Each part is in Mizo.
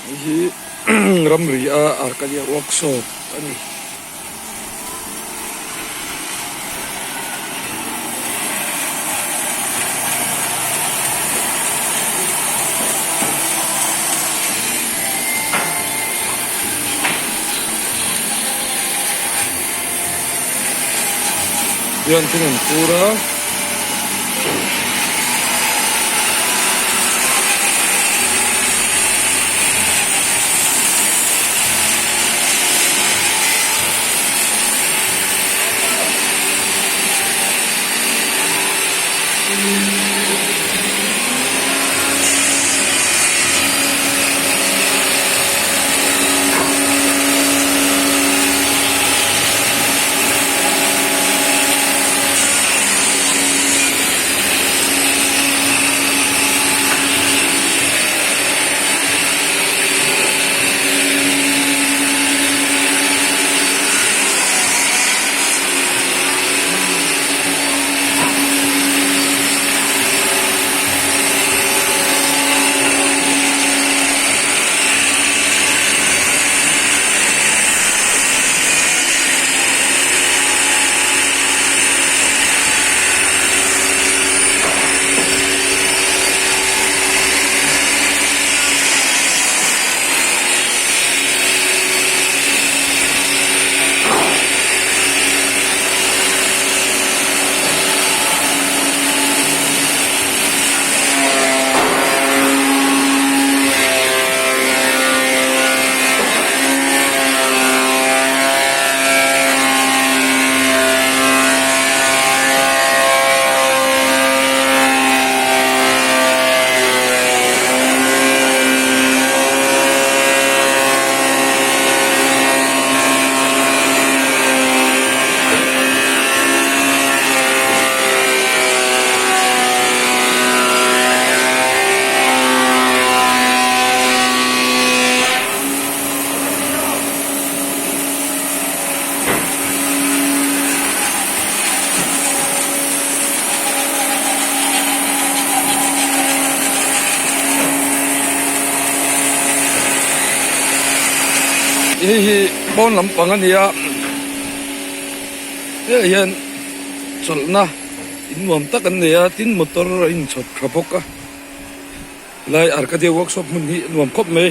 Hei hi ramri a Arcadia workshop a ni. Hian thing an phur a. Hei hi pawn lampang a ni a hetiang hian chawlhna in nuam tak an nei a tin motor a inchhawp tha bawk a helai Arcadia workshop hmun hi a nuam khawp mai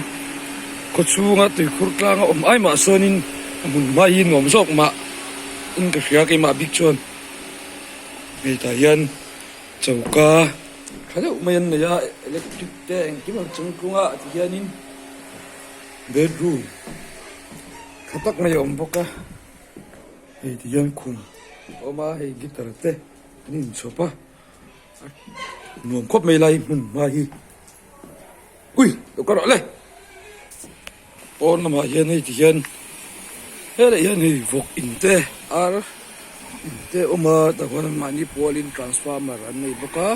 khawchhunga tuikhur tlanga awm ai mah sawnin a hmun hma hi nuam zawk mah in ka hria keimah bik chuan hei tah hian choka tha deuh mai an nei a electric te engkim ang chungtlung a tihianin. Bedroom tha tak mai a awm bawk a hei ti hian khum a awm a hei guitar te an inchhawp a nuam khawp mai lai hmun hma hi ui lo ka rawh le pawn lamah hian hei ti hian helai hian hei vawk in te ar in te a awm a tah khuan mahni pualin transformer an nei bawk a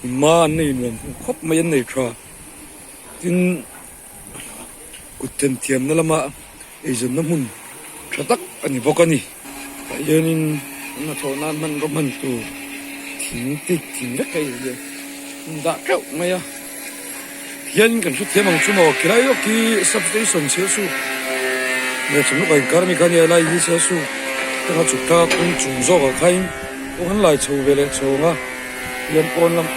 hma an nei nuam khawp mai an nei tha. Tin, kut themthiamna lama eizawnna hmun tha tak a ni bawk a ni. Tah hianin an hnathawh nan hmanraw hman tur thing tik thing vek a in dah teuh mai a. Tihian kan hrethiam ang chu maw khilai lawk hi substation Sialsuk leh Chhimluk a inkar ami kha nia lai hi Sialsuk atanga chhuk thla kawng chung zawkah khain kawng an lai chho ve leh chhawng a. Hian pawn lam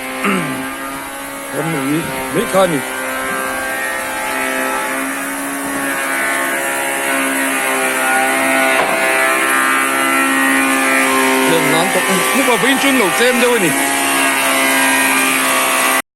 ramri mai kha a ni. Hian nan tawk mup a vawiin chu an lo tlem deuh a ni.